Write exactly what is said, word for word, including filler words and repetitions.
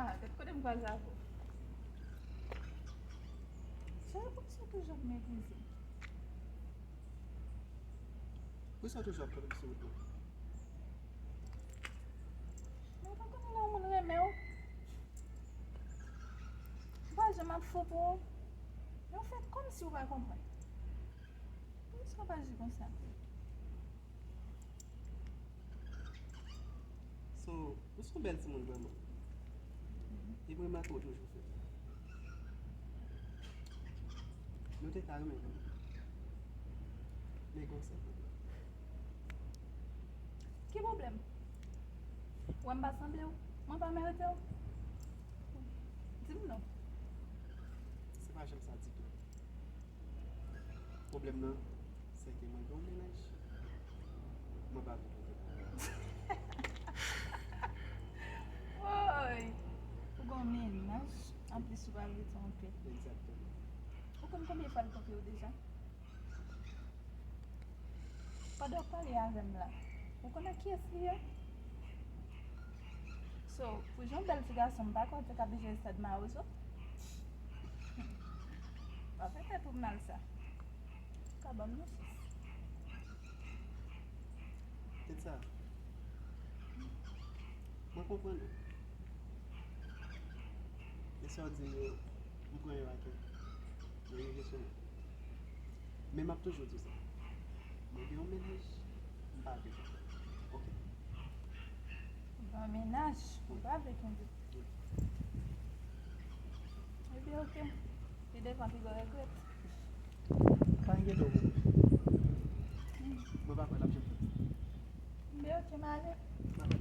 Ah, gad kote m kwaze avè w. Cheri, poukisa w toujou ap meprize m? Poukisa w toujou ap kanpe m sou wout mwen? Men ou pa konnen lè yon moun renmen w, ou pa janm ap fou pou ou. Men ou fè kòmsi ou pa konprann. Poukisa w pa aji konsa? So, ou se yon bèl timoun vrèman. E mwen remake w toujou fè. Nou te ka renmen vrèman. Men gon sèl pwoblèm. Ki pwoblèm? Ou wè m pa sanble w? Mwen pa merite w? Di m non. Se pa janm sa ditou. Pwoblèm nan, se ke mwen gen yon mennaj. Mwen pa vle gen pwoblèm. Woy! Ou gen yon mennaj, anplis ou pa vle twonpe. Egzakteman. Ou konn konbyen fwa l twonpe w deja? Pandan w ap pale avè m la, ou konn ak kiyès li ye? So, pou jan w bèl ti gason, m pa kwè w te ka bezwen rete mawozo. Pa fè tèt ou mal sa. Ou ka ban m yon chans. Tèt sa. Mwen konprann ou. E sa w di m yo, m pran yo a kè. Yo rive sou mwen. Men m ap toujou di w sa. Mwen gen yon mennaj, m pa vle kenbe. Oke. Ou gen yon mennaj, ou pa vle kenbe. Wi. Ebyen, oke. Pi devan, pi gwo regrèt. Pa enkyete w pou mwen. Mwen pa kwè l ap janm fèt. Ebyen, oke, m ale. M ap